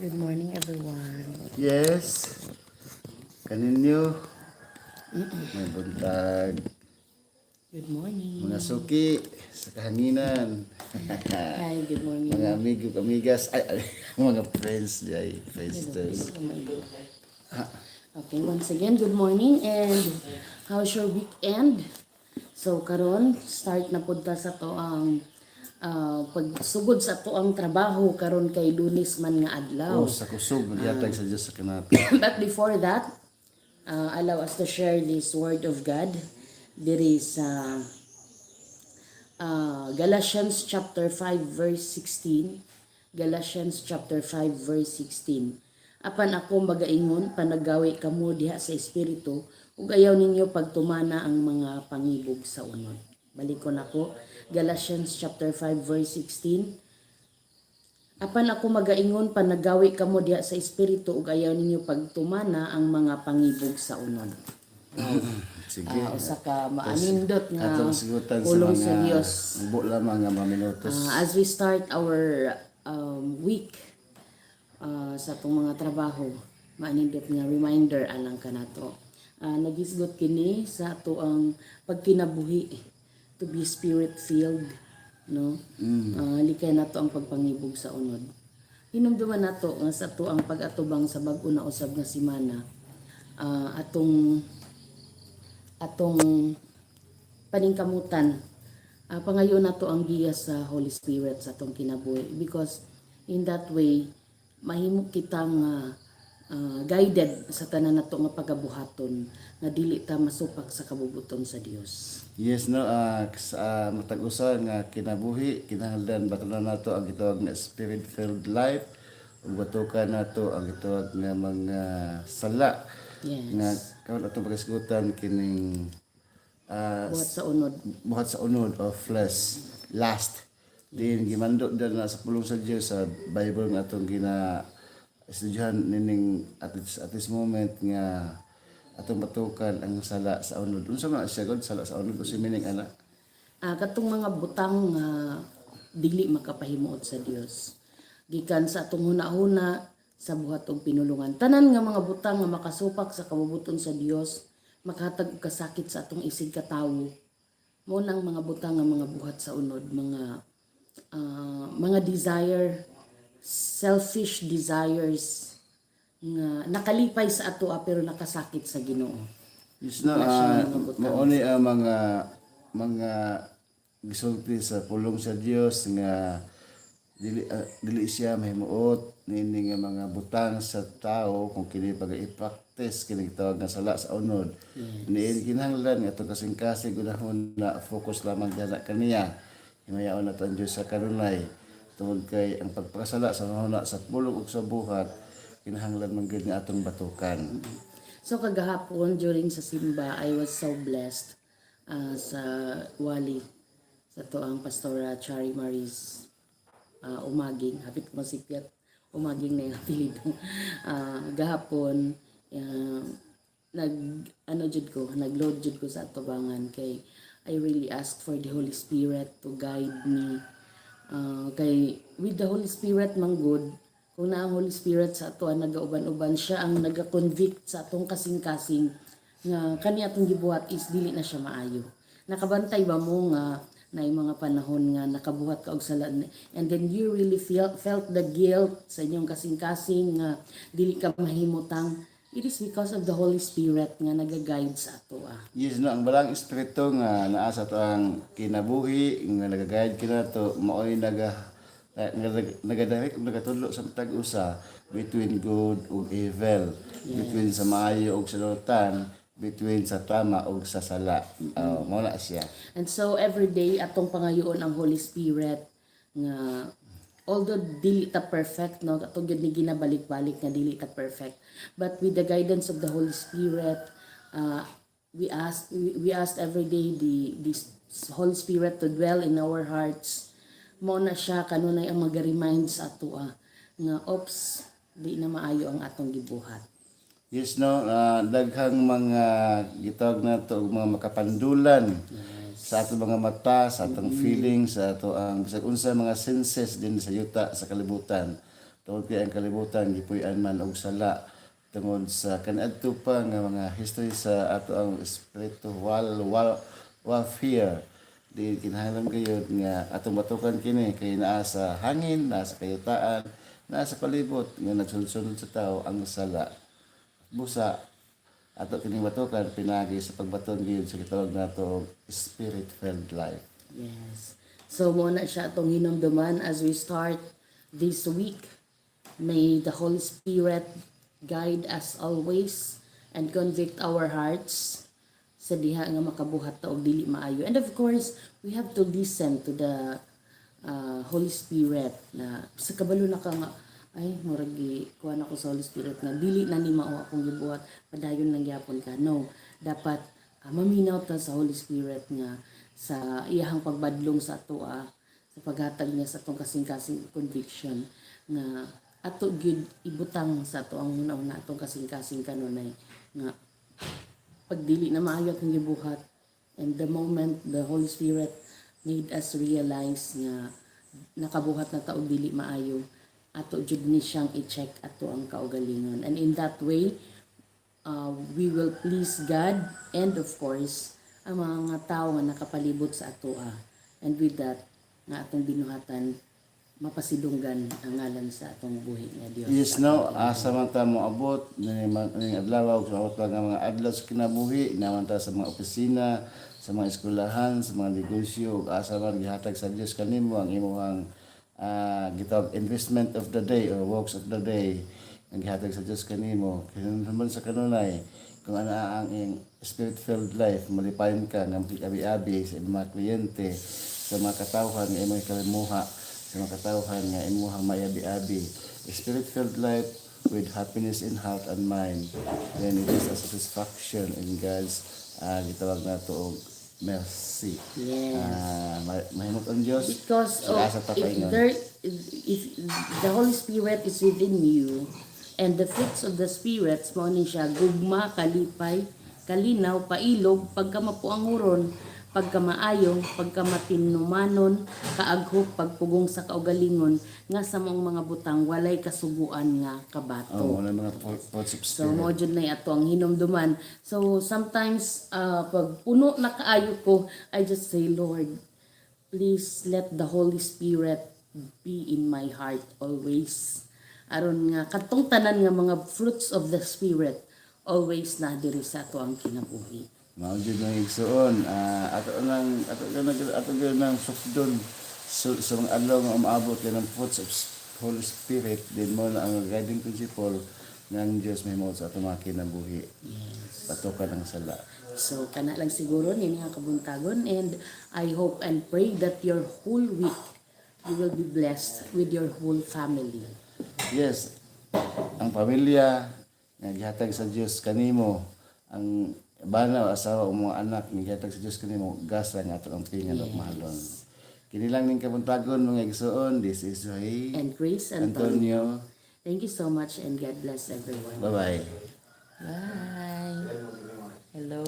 Good morning, everyone. Yes. Kaninyo. May buntag. Good morning. Mga suki sa kahanginan. Hi, good morning. Mga amigo, amigas, ay, ay, mga friends, ay, friendsters. Oh my God. Okay, once again, good morning and how's your weekend? So karon start na pud ta sa atoang pagsugod sa atoang trabaho karon kay Lunes man nga adlaw. Oh, sa kusog, magyatag sa Diyos sa kanato. But before that, allow us to share this word of God. There is Galatians chapter 5 verse 16. Galatians chapter 5 verse 16. "Apan ako magaingon, panagawi kamo diha sa Espiritu, ug ayaw ninyo pagtumana ang mga pangibog sa unod." Balikon nako. Galatians chapter 5 verse 16. "Apan ako magaingon, panagawi kamo diha sa Espiritu ug ayaw ninyo pagtumana ang mga pangibog sa unod." Sige. Usa ka maanindot nga Atong sigutan sa pulong mga sa Dios. Mubo lamang nga mga minutos. As we start our week sa atong mga trabaho, maanindot nga reminder alang kanato. Nagisgot kini sa atoang pagkinabuhi to be spirit filled, no? Likay nato ang pagpangibog sa unod. Hinumduman nato nga sa atoang pag-atubang sa bag-o na usab nga semana, atong paningkamutan, pangayo nato ang giya sa Holy Spirit sa atong kinabuhi because in that way mahimo kitang guided sa tanan nato nga pagabuhaton nga dili ta masupak sa kabubuton sa Dios. Yes, no, sa matag usa nga kinabuhi, kinahanglan batunan nato ang gitawag nga spirit-filled life ug batukan nato ang gitawag nga mga sala nga karon atong paghisgutan kining Buhat sa unod. Buhat sa unod of flesh last din gimando din na sa pulong sa Dios sa Bible nga atong gina estudyohan nining at this moment nga atong batukan ang sala sa unod. Unsa man siya God, sala sa unod, unsay meaning ana? Katong mga butang nga dili makapahimuot sa Dios. Gikan sa atong hunahuna, sa buhat og pinulungan. Tanan nga mga butang nga makasupak sa kabubuton sa Dios, makahatag og kasakit sa atong isig katawo. Mao nang mga butang nga mga buhat sa unod, mga desire, selfish desires nga nakalipay sa atoa pero nakasakit sa Ginoo. Yes, no, Wala siyang mga butang. Mao ni ang mga gisulti sa pulong sa Dios nga dili siya mahimuot niini nga mga butang sa tao kung kini pag i-practice kini gitawag nga sala sa unod. Niin kinahanglan nga atong kasing-kasing gunahon na focus lamang diha kaniya. Himayaon nato ang Dios sa kanunay tungod kay ang pagpakasala sa hunahuna, sa pulong ug sa buhat, kinahanglan man gyud nga atong batukan. So kagahapon during sa simba, I was so blessed sa wali sa atoang Pastora Chari Maris Umaging. Hapit ko masipyat. Umaging na yung apelido. Gahapon, nag ano jud ko, nag-load jud ko sa atubangan kay I really asked for the Holy Spirit to guide me. Kay with the Holy Spirit man gud, kung naa ang Holy Spirit sa ato ang nagauban-uban, siya ang naga-convict sa atong kasing-kasing nga kani atong gibuhat is dili na siya maayo. Nakabantay ba mo nga na yung mga panahon nga nakabuhat ka og sala and then you really felt the guilt sa inyong kasing-kasing nga dili ka mahimutang? It is because of the Holy Spirit nga naga-guide sa ato ah. Yes, no, ang Balaang Espiritu nga naa sa atoang kinabuhi nga nagaguide kinato, maoy nagadirect ug nagatudlo sa matag usa between good ug evil, between sa maayo ug sa dautan, between sa tama ug sa sala. Oh, mao na siya. And so every day atong pangayoon ang Holy Spirit nga although dili ta perfect, no, atong gyud ni ginabalik-balik nga dili ta perfect, but with the guidance of the Holy Spirit, we asked every day the Holy Spirit to dwell in our hearts. Mao na siya kanunay ang maga-remind sa atoa nga ops, di na maayo ang atong gibuhat. Yes, no, daghang mga gitawag nato og mga makapandulan sa atong mga mata, sa atong feelings, sa ato ang bisag unsa mga senses din sa yuta, sa kalibutan. Tungod kay ang kalibutan gipuy-an man og sala tungod sa kaniadto pa nga mga history sa ato ang spiritual warfare. Di kinahanglan gayud nga atong batukan kini kay naa sa hangin, naa sa kayutaan, naa sa palibot nga nagsunod-sunod sa tao ang sala. Busa ato kining batukan pinagi sa pagbaton gyud sa gitawag nato spirit-filled life. Yes. So mao na siya atong hinumduman as we start this week. May the Holy Spirit guide us always and convict our hearts sa diha nga makabuhat ta og dili maayo. And of course, we have to listen to the Holy Spirit na sa kabalo na ka nga, "Ay, murag kuan ako sa Holy Spirit nga dili na ni mao akong gibuhat," padayon lang gyapon ka. No, dapat maminaw ta sa Holy Spirit nga sa iyahang pagbadlong sa atoa, sa paghatag niya sa atong kasing-kasing conviction nga ato gyud ibutang sa ato ang una-una, atong kasing-kasing kanunay nga pag dili na maayo akong gibuhat. And the moment the Holy Spirit made us realize nga nakabuhat na ta og dili maayo, ato jud ni siyang i-check ato ang kaugalingon, and in that way we will please God and of course ang mga tao nga nakapalibot sa atoa. And with that nga atong binuhatan, mapasidunggan ang ngalan sa atong buhi nga Dios. Yes, no, asa man ta moabot ning adlaw ug sa pa nga mga adlaw sa kinabuhi, naman ta sa mga opisina, sa mga eskwelahan, sa mga negosyo, ug asa man gihatag sa Dios kanimo ang imong gitawag investment of the day or works of the day ang gihatag sa Dios kanimo. Kinahanglan sa kanunay kung ano ang iyong spirit-filled life, malipayon ka nga makig-abi-abi sa imong mga kliyente, sa mga katawhan nga imong kalimuha, sa mga katawhan nga imuhang mayabi-abi. Spirit-filled life with happiness in heart and mind. Then it is a satisfaction in God's gitawag nato og mercy. Mahimot ang Dios. Because of, Asa ta if paingon. There if the Holy Spirit is within you and the fruits of the Spirit mao ni siya: gugma, kalipay, kalinaw, pailog, pagkamapuanguron, pagkamaayo, pagkamatinumanon, kaaghok, pagpugong sa kaugalingon, nga sa maong mga butang walay kasuguan nga kabato. Oh, wala mga fruits of So Spirit. Mao jud na ato ang hinumduman. So sometimes pag puno na kaayo ko, I just say, "Lord, please let the Holy Spirit be in my heart always." Aron nga katong tanan nga mga fruits of the Spirit always na diri sa ato ang kinabuhi. Mao jud nang igsuon, ato gyud nang sukdon sa mga adlaw nga umaabot kay ng fruits of Holy Spirit din mo na ang guiding principle ng Dios mahimot sa atong mga kinabuhi. Patukan ang sala. So kana lang siguro ni nga kabuntagon, and I hope and pray that your whole week you will be blessed with your whole family. Yes, ang pamilya nga gihatag sa Dios kanimo, ang bana o asawa o mga anak nga gihatag sa Dios kanimo, gasa nga ato ang pingan ug mahalon. Kini lang ning kabuntagon, mga igsuon. This is Zoe And Grace Antonio. Antonio. Thank you so much and God bless everyone. Bye-bye. Bye. Hello.